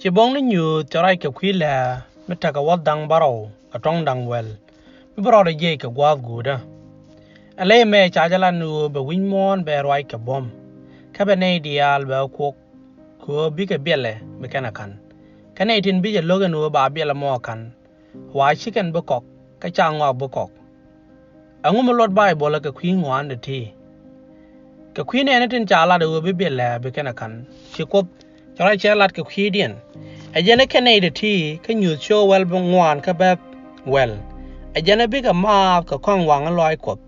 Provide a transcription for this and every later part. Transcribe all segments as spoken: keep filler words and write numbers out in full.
Ci boŋni Nyuuth cɛ ruac kɛ kui̱ lɛ̱̈ɛ̱̈ mi tekɛ wäth da̱ŋ bärɔw kɛ tɔ̱ŋ da̱ŋ wäl mi bi rɔɔdɛ jiɛc kɛ gua̱a̱th guutdä. Ɛ ley ɛmɛ ca jɛ lat ni ɣöö bɛ wi̱c muɔ̱ɔ̱n bɛ ruac kɛ buɔ̱m, kä bɛ nɛy diaal bɛ kuɔk kɛ ɣöö bikɛ biɛlɛ bi kɛn ɛ ka̱n. Kä nɛy tin bi jɛ lo̱k ɛn ɣöö ba biɛlɛ mɔ ɛ ka̱n, wa ci kɛn bi kɔk, kä ca ŋɔak bi kɔk. Ɛŋu mi luɔt Bayböl ɛ kɛ kui̱ ŋuan ti̱ti̱? Kɛ kui̱ nɛɛni tin ca lat ɛ ɣöö bi biɛlɛ bi kɛn ɛ ka̱n, ci Kuoth cɛ ruac cɛ lat kɛ kui̱diɛn. Ɛ jɛn ɛ kɛ nɛy ti̱ti̱ kä Nyuuth ciök wäl bi ŋuan kä bɛ̈th wäl. Ɛ jɛn ɛ bikɛ maath kɛ kɔaŋ waŋ in lɔaac Kuɔth,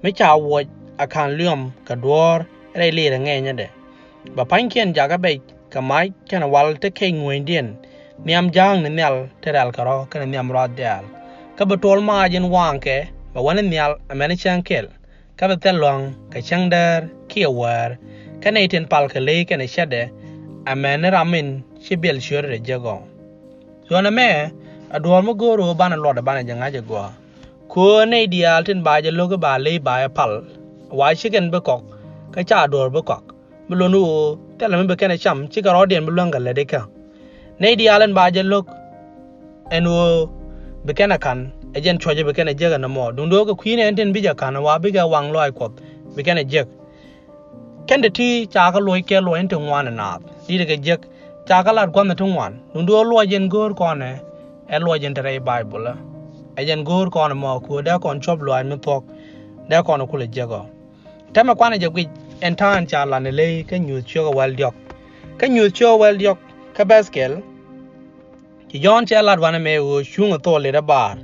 mi ca wuɔc ɛ ka̱n liɔm kɛ duɔ̱ɔ̱r rɛy li̱i̱r ɛ ŋɛɛnyädɛ. Bɛ pa̱nykiɛn jakä bɛc kɛ mac kɛnɛ wal ti kɛc ŋuänydiɛn, nhiam ja̱a̱kni nhial ti rɛ̈lkɛ rɔ̱ kɛnɛ nhiam ruath diaal. Kä bi to̱l maac in waaŋkɛ bɛ wä ni nhial amäni cäŋ kɛl, kä bi thil lua̱ŋ kɛ cäŋ däär kiɛ wäär, kä nɛy tin palkɛ ley kɛnɛ cätdɛ, amäni ram in ci biɛl ciötdɛ jek ɔ. Cuɔ̱nɛ mɛ, a duɔ̱ɔ̱r mi go̱o̱r ɣöö banɛ luɔtdɛ banɛ jɛ ŋa̱c ɛ gɔaa. Köö nɛy diaal tin ba jɛ lo̱k i̱ ba ley ba jɛ pal, wa ci kɛn bi kɔk, kä ca duɔ̱ɔ̱r bi kɔk, bi lon ɣöö thilɛ mi bi kɛn ɛ cam, cikɛ rɔɔdiɛn bi luäŋ kɛ lät ikä. Nɛy diaal in ba jɛ lo̱k ɛn ɣöö bi kɛn ɛ ka̱n, ɛ jɛn cuɔ̱cɛ bi kɛn ɛ jiäk ɛn ɛmɔ. Duundɛ ɣöö kɛ kui̱ nɛɛni tin bi jɛ ka̱n, wa bikɛ waŋ lɔaac Kuɔth bi kɛn ɛ jiäk. Kɛn ti̱ti̱ ca kɛ luɔc kɛ luɔc in ti ŋuan ɛ naath. Di̱t kɛ jiäk, ca kɛ lat gua̱thni ti ŋuan. Duundɛ ɣöö luɔc in go̱o̱r kɔn ɛ, ɛ luɔc in te rɛy Bayböl ɛ. Ɛ jɛn go̱o̱r kɔn ɛmɔ, köö dee kɔn cuɔ̱p lɔaac mi thuɔ̱k, dee kɔn kulɛ jiäk ɔ. Täämɛ kuanɛ jɛ guic ɛn ta̱a̱ in ca lat ni ley kä Nyuuth ciök wäl diɔ̱k. Kä Nyuuth ciök wäl diɔ̱k kä bɛ̈th kɛl, ci Jɔ̱ɔ̱n cɛ lat wanɛ mɛ ɣöö cuŋɛ thok li̱t ɛ baar.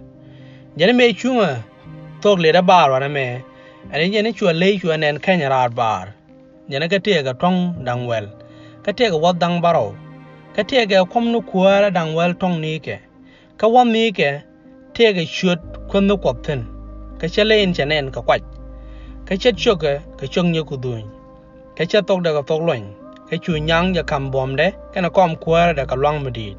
Jɛn mɛ cuŋɛ thok li̱t ɛ baar wanɛ mɛ, ɛn jɛn cuɛ ley cuɛ nɛn keny raar baar. Jɛn kä tëëkɛ tɔ̱ŋ da̱ŋ wäl, kä tëëkɛ wäth da̱ŋ bärɔw, kä tëëkɛ kuɔ̱mni kuäärä da̱ŋ wäl tɔ̱ŋ ni̱i̱kɛ. Kä wäth ni̱i̱kɛ tëëkɛ ciöt Kuäär ni Kuɔth thi̱n, kä cä ley in cɛ nɛn kɛ kuac. Kä ce̱t ciökɛ kɛ ciök nyieku dhuny, kä cä thokdɛ kɛ thok luɔny, kä cu nyaŋ jɛ ka̱m buɔ̱mdɛ kɛnɛ kɔm kuäärädɛ kɛ lua̱ŋ mi di̱i̱t.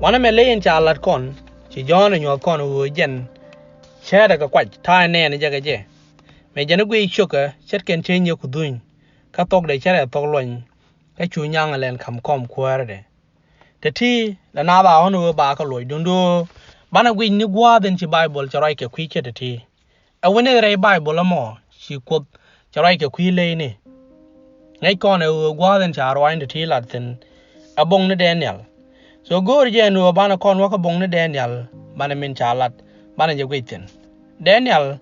Wanɛ mɛ ley in ca lat kɔn, ci Jɔ̱ɔ̱n ɛ nyuɔ̱th kɔn ɣöö jɛn cäätdɛ kɛ kuac ta̱a̱ in nɛɛnɛ jɛ kɛ jɛ. Mëë jɛn i̱ guiy ciökɛ ce̱tkɛn cä nyieku dhuny, kä thokdɛ cärɛ thok luɔny, kä cu nyaŋ ɛ lɛn ka̱m kɔm kuäärädɛ. Ti̱ti̱ lɛ naath a ɣɔ̱n ɣöö ba kɛ luɔc, duundɛ ɣöö banɛ guic ni gua̱a̱th in ci Bayböl cɛ ruac kɛ kui̱ ce̱t ti̱ti̱. Ɛ wi̱ni rɛy Bayböl ɛmɔ ci Kuoth cɛ ruac kɛ kui̱ leyni. Ŋäc kɔn ɛ ɣöö gua̱a̱th in ca ruac in ti̱ti̱ lat thi̱n ɛ boŋni Daniɛl. So go̱o̱r jɛ ɛn ɣöö banɛ kɔn wä kä boŋni Daniɛl, banɛ min ca lat, banɛ jɛ guic thi̱n. Daniɛl,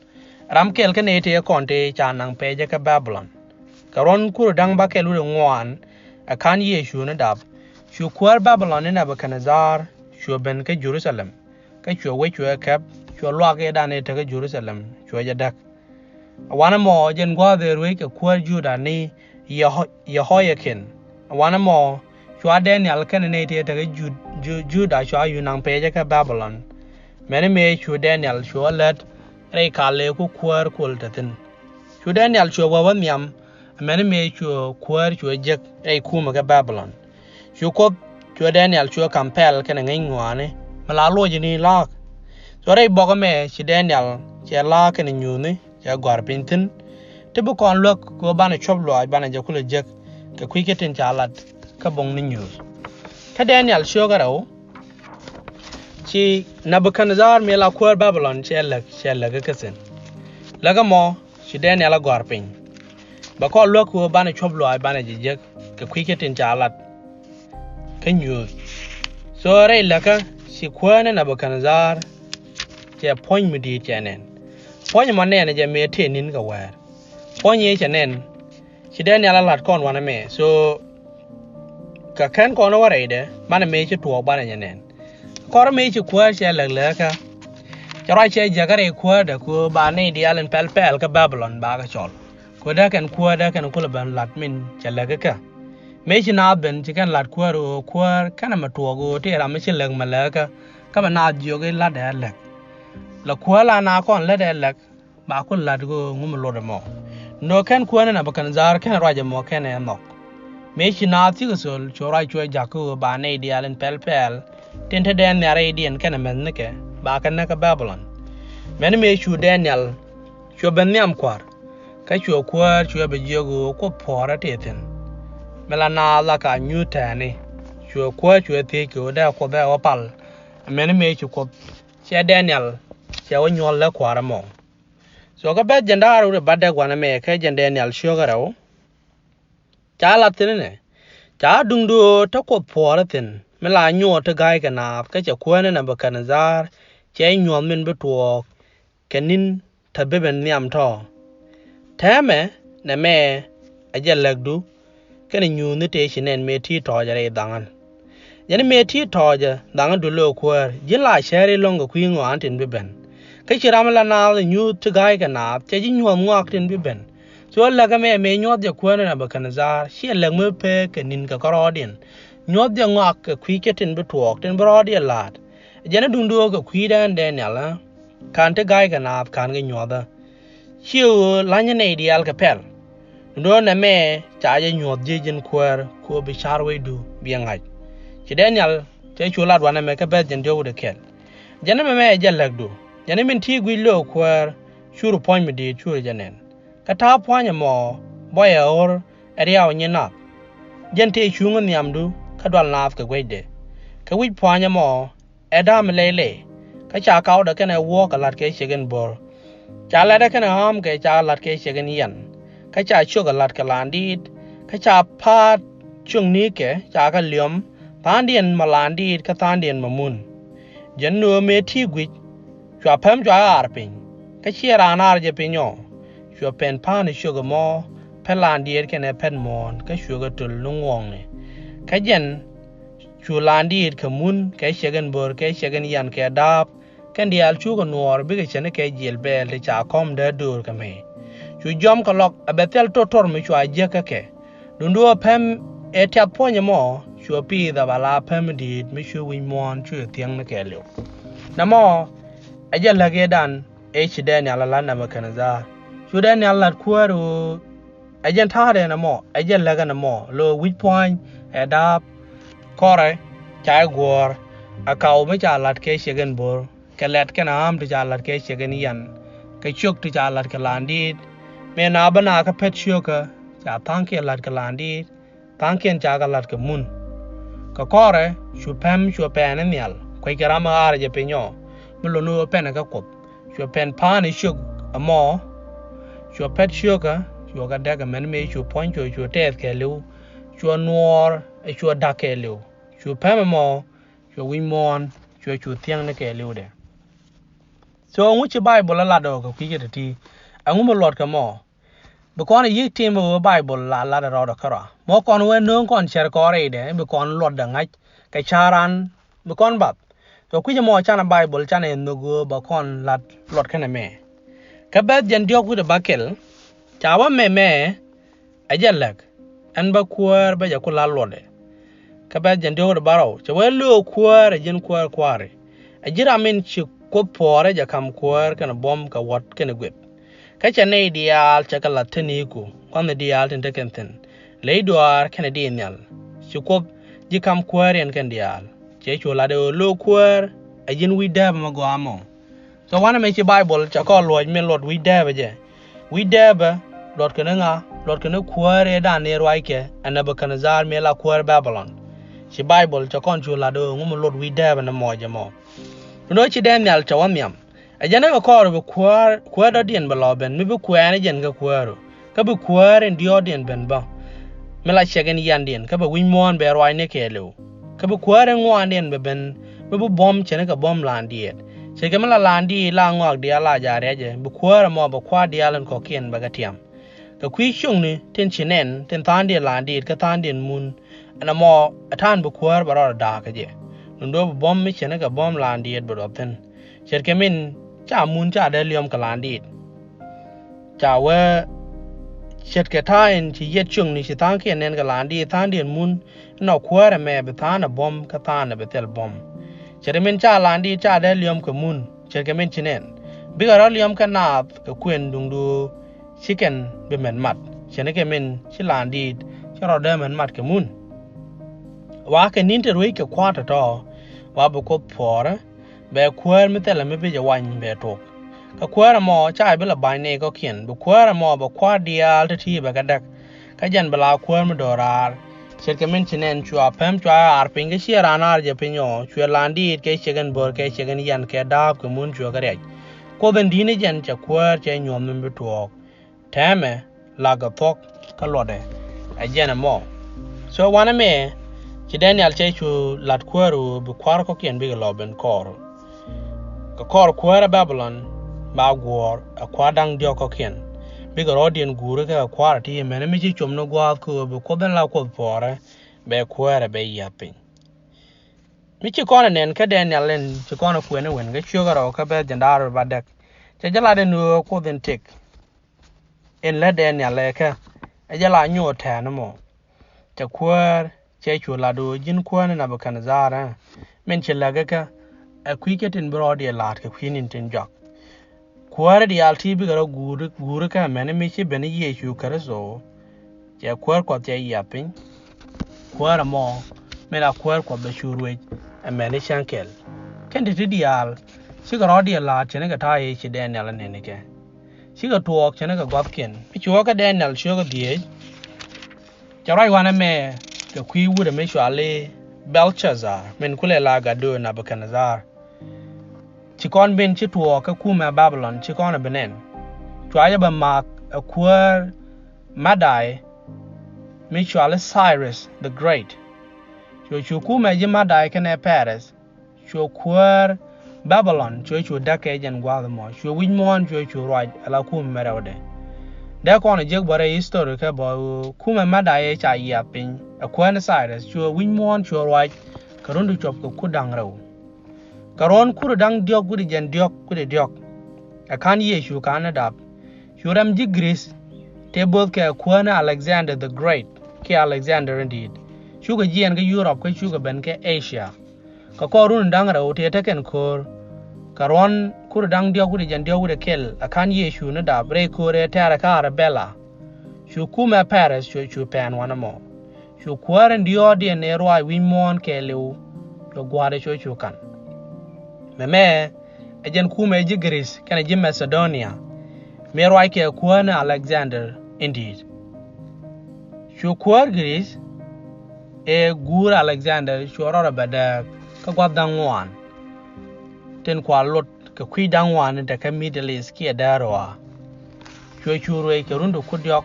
ram kɛl kä nɛy tëë kɔn tëë ca naŋ pɛcä kä Babilɔn. Kɛ ruɔ̱n kur da̱ŋ bäkɛl wi̱cdɛ ŋuan, ɛ ka̱n Yecu ni dap, cu kuäär Babilɔn ni Nebukadnezar cuɛ ben kä Jerusalem, kä cuɛ wec cuɛ kɛp, cuɛ luak ëëdan ëë te kä Jerusalem cuɛ jɛ däk. Wanɛ mɔ jɛn gua̱a̱th ëë ruec kɛ kuäär Juda ni Yeho-, Yehoyakin. Wanɛ mɔ cua Daniɛl kɛnɛ nɛy tëë te kä Jud-, Ju-, Juda cua yun naŋ pɛcä kä Babilɔn. Mɛni mëë cu Daniɛl cuɛ lät rɛy kal ëë ku kuäär kuɔl te thi̱n. Cu Daniɛl cuɛ wä wä nhiam, mɛni mëë cuɛ kuäär cuɛ jek rɛy kumɛ kä Babilɔn. Cu Kuoth cuɛ Daniɛl cuɛ ka̱m pɛl kɛnɛ ŋäc ŋɔaani mi la luɔc ni la̱a̱k. Cu rɛy bɔk ɛmɛ ci Daniɛl cɛ la̱a̱k kɛnɛ nyuuthni cɛ gɔ̱a̱r piny thi̱n. Ti bi kɔn luäk kɛ ɣöö banɛ cuɔ̱p luaac banɛ jɛ kulɛ jek kɛ kui̱ kä tin ca lat kä boŋni Nyuuth. Kä Daniɛl ciök ɛ rɛw, ci Nebukadnezar mi la kuäär Babilɔn cɛ läk, cɛ läk kä thi̱n. Läk ɛmɔ ci Daniɛl ɛ gɔ̱a̱r piny. Bɛ kɔn luäk kɛ ɣöö banɛ cuɔ̱p luaac banɛ jɛ jek kɛ kui̱ kä tin ca lat kä Nyuuth. So rɛy läkä ci kuäär ni Nebukadnezar cɛ puɔ̱ny mi di̱i̱t cɛ nɛn. Puɔ̱ny ɛmɔ nɛnɛ jɛ mëë tëë ni̱n kɛ wäär. Puɔ̱ny ëë cɛ nɛn, ci Daniɛl ɛ lat kɔn wanɛ mɛ. So kɛ kɛn kɔn wä rɛydɛ, banɛ mëë ci tuɔɔk banɛ jɛ nɛn. Kɔrɛ mëë ci kuäär cɛ läk läkä, cɛ ruac cɛ jäkä rɛy kuäärdɛ kɛ ɣöö ba nɛy diaal in pɛl pɛl kä Babilɔn ba kɛ cɔl. Kɛ ɣöö dee kɛn kuäär dee kɛn kulɛ ben lat min cɛ läk kä. Mëë ci naath ben ci kɛn lat kuäär ɣöö kuäär kɛnɛ mɛ tuɔɔk ɣöö tëë ram mi ci läk mɛ läkä, kä mɛ naath jiök i̱ la̱tdɛ ɛ läk. La kuäär la naath kɔn lätdɛ ɛ läk, ba ku la̱t ɣöö ŋu mi lot ɛmɔ. Nöö kɛn kuäär ni Nebukadnezar kɛnɛ ruac ɛmɔ kɛnɛ nhɔk. Mëë ci naath cikɛ thöl, cu ruac cuɛ jakä ɣöö ba nɛy diaal in pɛl pɛl tin te dee nhiar rɛydiɛn kɛnɛ mɛthnikɛ, ba kɛ näk kä Babilɔn. Mɛni mëë cu Daniɛl cuɛ ben nhiam kua̱r, kä cuɛ kuäär cuɛ bɛ jiök ɣöö Kuoth puɔ̱ɔ̱rä tëë thi̱n. Mi la naath la ka nyuuth tɛ̈ɛ̈ni. Cuɛ kuäär cuɛ thiec kɛ ɣöö dee Kuoth ɛ wä pal. Amäni mëë ci Kuoth, cɛ Daniel, cɛ wä nyuɔ̱th lɛ kua̱r ɛmɔ. So kä bɛ̈th jiɛn da̱ŋ rɛw wi̱cdɛ bädäk wanɛmɛ kä jiɛn Daniel ciök rɛw. Ca lat thi̱n inɛ, ca duŋdu ɣöö te Kuoth puɔ̱ɔ̱rä thi̱n mi la nyuɔɔth ti ga̱ykɛ naath, kä cɛ kuäär ni Nebukadnezar cɛ nyuɔ̱th min bi tuɔɔk kɛ ni̱n te bi ben nhiam tɔ̱. Täämɛ nɛmɛ ɛ jɛ läkdu kɛnɛ nyuuthni tëë ci nɛn mëë ti̱i̱ tɔ̱ɔ̱cɛ rɛy dhaŋä. Jɛn mëë ti̱i̱ tɔ̱ɔ̱cɛ dhaŋä, duël ɣöö kuäär, ji̱n la cäär i̱ lɔ̱ŋ kɛ kui̱ ŋɔaani tin bi ben. Kä ci ram mi la naath nyuuth ti ga̱ykɛ naath, cɛ ji̱ nyuɔ̱th ŋɔak tin bi ben. So läk ɛmɛ mëë nyuɔ̱th jɛ kuäär ni Nebukadnezar, ciɛ läk mi pek kɛ ni̱n kɛ kärɔɔdiɛn. Nyuɔ̱th jɛ ŋɔak kɛ kui̱ cɛ tin bi tuɔɔk, tin bi rɔɔdiɛn la̱a̱t. Jɛn ɛ duŋdu ɣöö kɛ kui̱dɛ ɛn Daniel ɛ ka̱n ti ga̱ykɛ naath ka̱n kɛ nyuɔ̱thä. Ciɛ ɣöö la̱nyä nɛy diaal kɛ pɛl. Duŋdu ɣöö nɛmɛ ca jɛ nyuɔ̱th ji̱ ji̱n kuäär, kɛ ɣöö bi ca̱r wecdu bi ɛ ŋa̱c. Ci Daniel cɛ cu lat wanɛmɛ kä bɛ̈th jiɛn diɔ̱k wi̱cdɛ kɛl. Jɛn ɛmɛ mɛ ɛ jɛ läkdu. Jɛn ɛ min ti̱i̱ gui̱c, löök kuäär, cur puɔ̱ny mi di̱i̱t, cur jɛ nɛn. Kä ta̱a̱ pua̱ny ɛmɔ bɔyɛ ɣöör ɛ riaw nyin nath. Jɛn tëë cuŋä nhiamdu kä dual naath kɛ guecdɛ. Kä wi̱c pua̱ny ɛmɔ ɛ da̱a̱m mi lɛy lɛy. Kä ca kawdɛ kɛnɛ wuɔ̱ɔ̱k kɛ la̱t kɛ ciek in bo̱r. Ca latdɛ kɛnɛ ɣa̱a̱mkɛ ca la̱t kɛ ciek in yian. Kä ca ciökɛ la̱t kɛ la̱a̱n diit. Kä ca pa̱a̱t ciöknikɛ ca kɛ liɔm, tha̱a̱ŋdiɛn ma la̱a̱n diit kä tha̱a̱ŋdiɛn ma mun. Jɛn ni ɣöö mëë ti̱i̱ gui̱c, cua päm cua ɣaar piny, kä ciɛ raan ɣaar jɛ piny ɔ. Cua pɛn pa̱a̱n ɛ ciök ɛmɔ, pɛn la̱a̱n diit kɛnɛ pɛn muɔ̱ɔ̱n, kä cuɛ kɛ töl ni ŋuɔ̱ɔ̱ŋni. Kä jɛn cu la̱a̱n diit kɛ mun kɛ ciek in bo̱r kɛ ciek in yian kɛ da̱a̱p, kɛn diaal cukɛ nuɔɔr bikɛ cɛ ni kɛ jiɛl bɛɛl ti ca kɔ̱m dee döör kɛ mɛ. Cu jiɔam kɛ lɔk ɛ bɛ thil to̱r to̱r mi cua jiäk kä kɛ. Duŋdu ɣöö päm ɛ tiath puɔ̱ny ɛmɔ, cuɛ pi̱i̱th ɛ ba la päm mi di̱i̱t mi cu wi̱c muɔ̱ɔ̱n cu thiäŋ ni kɛɛliw. Nɛmɔ ɛ jɛ läk ëëdan ëë ci Daniel ɛ la̱t Nebukadnezar. Cu Daniel la̱t kuäär ɣöö ɛ jɛn ta̱a̱dɛ nɛmɔ, ɛ jɛn läk ɛ nɛmɔ, lo̱o̱ wi̱c pua̱ny ɛ da̱a̱p, kɔrɛ ca ɛ guɔ̱ɔ̱r, ɛ kaw mi ca la̱t kɛ ciek in bo̱r, kɛ lɛt kɛnɛ ɣa̱a̱m ti ca la̱t kɛ ciek in yian, kɛ ciök ti ca la̱t kɛ la̱a̱n diit. Mëë na bä na kä pɛt ciökä, ca tha̱a̱ŋkiɛn la̱t kɛ la̱a̱n diit, tha̱a̱ŋkiɛn ca kɛ la̱t kɛ mun. Kɛ kɔrɛ cu päm cuɛ pɛn in nhial, kueckɛ ram mi ɣaarɛ jɛ piny ɔ, mi lotni ɣöö pɛnɛ kä Kuoth. Cuɛ pɛn pa̱a̱n ɛ ciök ɛmɔ, cuɛ pɛt ciökä, cuɛ kɛ däk ɛmɛn mëë cu puɔ̱ny cuɛ cu tɛɛth kɛɛliw, cuɛ nuɔɔr ɛ cuɛ da̱k kɛɛliw. Cu päm ɛmɔ, cuɛ wi̱c muɔ̱ɔ̱n, cuɛ cu thiäŋ ni kɛɛliwdɛ. So ɛŋu ci Baibol ɛ lat ɔ kɛ kui̱ cɛ ti̱ti̱? Ɛŋu mi luɔt kɛ mɔ? Bi kɔn ɛ yi̱k tim ɛ ɣöö Baibol la lat ɛ rɔɔdɛ kärɔa. Mɔ kɔn wee nööŋ kɔn cär kɔn rɛydɛ, bi kɔn luɔtdɛ ŋa̱c kɛ ca̱ran bi kɔn bath. Kɛ kui̱c ɛmɔ canɛ Baibol canɛ nhök ɣöö ba kɔn lat luɔt kɛnɛ mɛ. Kä bɛ̈th jɛn diɔ̱k wi̱cdɛ bäkɛl, ca wä mɛmɛ ɛ jɛ läk, ɛn bä kuäär bä jɛ ku la̱t luɔtdɛ. Kä bɛ̈th jɛn diɔ̱k wi̱cdɛ bärɔw, cɛ wee löök kuäär ɛ ji̱n kuäär kua̱ri, ɛ ji̱ ram min ci Kuoth puɔ̱ɔ̱rä jɛ ka̱m kuäär kɛnɛ buɔ̱m kɛ wuɔ̱t kɛnɛ guiɛth. Kä cɛ nɛy diaal cɛ kɛ la̱t tätniku, gua̱thni diaal tin te kɛn thi̱n, ley duaar kɛnɛ diit nhial. Ci Kuoth ji̱ ka̱m kuäär yɛn kɛn diaal. Cɛ cu lat ɛ ɣöö löök kuäär ɛ ji̱n wi̱c dääpä mi gɔaa mɔ. So wanɛ mëë ci Baibol cɛ kɔn luɔ̱c min luɔt wi̱c dääpä jɛ. Wi̱c dääpä luɔtkɛ ni ŋa? Luɔtkɛ ni kuäär ëëdan ëë ruackɛ ɛ Nebukadnezar mëë la kuäär Babilɔn. Ci Baibol cɛ kɔn cu lat ɣöö ŋu mi luɔt wi̱c dääpä ni mɔɔcɛ mɔ. Duundɛ ɣöö ci Daniel cɛ wä nhiam. Ɛ jɛn ɛ kɛ kɔɔr bi kuäär, kuäär dɔ̱diɛn bɛ lɔ ben mi bi kuɛɛni jɛn kä kuääru. Kä bi kuäär in diɔ̱ɔ̱kdiɛn ben bä, mi la ciɛk in yiandiɛn, kä bɛ wi̱c muɔ̱ɔ̱n bɛ ruaacni kɛɛliw. Kä bi kuäär in ŋuandiɛn bɛ ben, mi bi buɔ̱m ce̱tnikɛ buɔ̱m la̱a̱n diɛɛt. Ce̱tkɛ mi la la̱a̱n diit la ŋɔak diaal la ja̱ riacɛ, bi kuäär ɛmɔ bɛ kua̱r diaal in kɔ̱kiɛn bɛ kɛ tiam. Kɛ kui̱ ciökni tin ci nɛn, tin tha̱a̱ŋdiɛn la̱a̱n diit kä tha̱a̱ŋdiɛn mun, ɛn ɛmɔ ɛ ta̱a̱n bi kuäär bɛ rɔɔdɛ da̱a̱k kä jɛ. Duundɛ ɣöö bi buɔ̱m mi ce̱tnikɛ buɔ̱m la̱a̱n diɛɛt bɛ duɔth thi̱n. Ce̱tkɛ min ca mun ca dee liɔ̱m kɛ la̱a̱n diit. Ca wee ce̱tkɛ ta̱a̱ in ci yiɛt ciökni ci tha̱a̱ŋkiɛn nɛn kɛ la̱a̱n diit tha̱a̱ŋdiɛn mun, inɔ kuäär ɛmɛ bi tha̱a̱n ɛ buɔ̱m kä tha̱a̱n ɛ bi thil buɔ̱m. Ce̱tkɛ min ca la̱a̱n diit ca dee liɔ̱m kɛ mun, ce̱tkɛ min ci nɛn, bikɛ rɔ̱ liɔ̱m kɛ naath kɛ kuën duundɛ ɣöö ci kɛn bi mɛn mat, ce̱tnikɛ min ci la̱a̱n diit cɛ rɔ̱ dee mɛn mat kɛ mun. Wa kɛ ni̱n te ruec kɛ kua̱r tɔ̱tɔ̱, wa bi Kuoth puɔ̱ɔ̱rä, bɛ kuäär mi thilɛ mi bi jɛ wany bɛ tok. Kä kuäär ɛmɔ ca bi la ba̱ny nɛy kɔ̱kiɛn, bi kuäär ɛmɔ bɛ kua̱r diaal ti̱ti̱ bɛ kɛ däk. Kä jɛn bi la kuäär mi do̱raar, Ce̱tkɛ min ci nɛn, cua päm, cua raar piny, kä ciɛ raan raar jɛ piny ɔ, cuɛ lan diit kɛ ciek in bo̱r kɛ ciek in yian kɛ da̱a̱p kɛ mun cuɛ kɛ riac. Kuoth in di̱t ni jɛn cɛ kuäär, cɛ nyuɔ̱th min bi tuɔɔk. Tɛmɛ, la̱kɛ thuɔ̱k, kä luɔtdɛ, ɛ jɛn ɛmɔ. So wanɛ mɛ, ci Daniel cɛ cu la̱t kuäär ɣöö bi kua̱r kɔ̱kiɛn bikɛ lɔ ben kɔɔr. Kɛ kɔɔr kuäärä Babilɔn ba guɔ̱ɔ̱r ɛ kua̱r da̱ŋ diɔ̱k kɔ̱kiɛn, bikɛ rɔ̱diɛn guuri kɛ kua̱r ti mɛn mi ci com ni gua̱a̱th kɛ ɣöö bi Kuoth in la Kuoth puɔ̱ɔ̱rä, bɛ kuäärä bɛ yiath piny. Mi ci kɔn ɛ nɛn kä Daniel in ci kɔn ɛ kuɛn ɛ wen kä ciökä rɛw kä bɛth jɛn da̱r ba däk. Cɛ jɛ lat in ɣöö Kuoth in tëk in lät Daniel ɛ kä ɛ jɛ la nyuɔɔth tɛ̈ɛ̈n ɛmɔ. Cɛ kuäär cɛ cu lat ɣöö ji̱n kuäär ni Nebukadnezar ɛ min ci läk ɛ kä ɛ kui̱ cä tin bi rɔɔdiɛ la̱a̱t kɛ kui̱ ni̱n tin jɔak. Kuäär diaal ti bikɛ rɔ guuri, guuri kä mɛn mi ci ben Yecu Kritho. Cɛ kuäär Kuɔth cɛ yiath piny. Kuäär ɛmɔ min a kuäär Kuɔth bɛ cu ruec ɛ mɛn cäŋ kɛl. Kɛn ti ti diaal cikɛ rɔɔdiɛ la̱a̱t cɛ ni kɛ ta̱a̱ i̱ ci Daniel ɛ nɛn ikɛ. Cikɛ tuɔɔk cɛ ni kɛ gua̱thkiɛn. Mi ci wä kä Daniel ciökä dhieec. Cɛ ruac wanɛ mɛ kɛ kui̱ wut ɛmɛ cuali Belshazzar min kulɛ la gatdö Nebukadnezar. Ci kɔn bin ci tuɔɔk kä kumɛ Babilɔn ci kɔn ɛ bi nɛn. Cua jɛ bɛ mak ɛ kuäär Madai mi cuali Cyrus the Great. Cuɛ cu kumɛ ji̱ Madai kɛnɛ Pɛrith. Cuɛ kuäär Babilɔn cuɛ cu däk kɛ jɛn gua̱a̱th ɛmɔ. Cuɛ wi̱c muɔ̱ɔ̱n cuɛ cu ruac ala kumɛ rɛwdɛ. Dee kɔn jiäk bä rɛy history kɛ bä ɣöö kumɛ Madai ɛ ca yiath piny ɛ kuäär ni Cyrus cuɛ wi̱c muɔ̱ɔ̱n cuɛ ruac kɛ run ti cuɔp kɛ kur da̱ŋ rɛw. Kɛ ruɔ̱n kur da̱ŋ diɔ̱k wi̱cdɛ jɛn diɔ̱k wi̱cdɛ diɔ̱k. Ɛ ka̱n Yecu ka̱n ni dap. Cu rɛm ji̱ Greece tëë bo̱th kɛ kuäär ni Alexander the Great kiɛ Alexander in di̱i̱t. Cukɛ jiɛɛn kä Europe kä cukɛ ben kä Asia. Kɛ kɔr run da̱ŋ rɛw tëë tekɛn ko̱o̱r. Kɛ ruɔ̱n kur da̱ŋ diɔ̱k wi̱cdɛ jɛn diɔ̱k wi̱cdɛ kɛl ɛ ka̱n Yecu ni dap rɛy ko̱o̱r ëë tɛ̈rɛ kä Arabella. Cu kumɛ Pɛrith cu cu pɛn wanɛ mɔ. Cu kuäär in diɔ̱ɔ̱kdiɛn ëë ruac wi̱c muɔ̱ɔ̱n kɛɛliw. Cu gua̱a̱r ëë cu cu ka̱n. Mɛmɛ ɛ jɛn kumɛ ji̱ Greece kɛnɛ ji̱ Macedonia. Mi ruac kɛ kuäär ni Alexander in di̱i̱t. Cu kuäär Greece ëë guur Alexander cuɛ rɔɔdɛ bɛ dääk kä gua̱th da̱ŋ ŋuan. Tin kua lot kɛ kui̱ da̱ŋ ŋuan in te kä Middle East kiɛ däär ɣɔaa. Cuɛ cu ruëëc kɛ run ti kur diɔ̱k.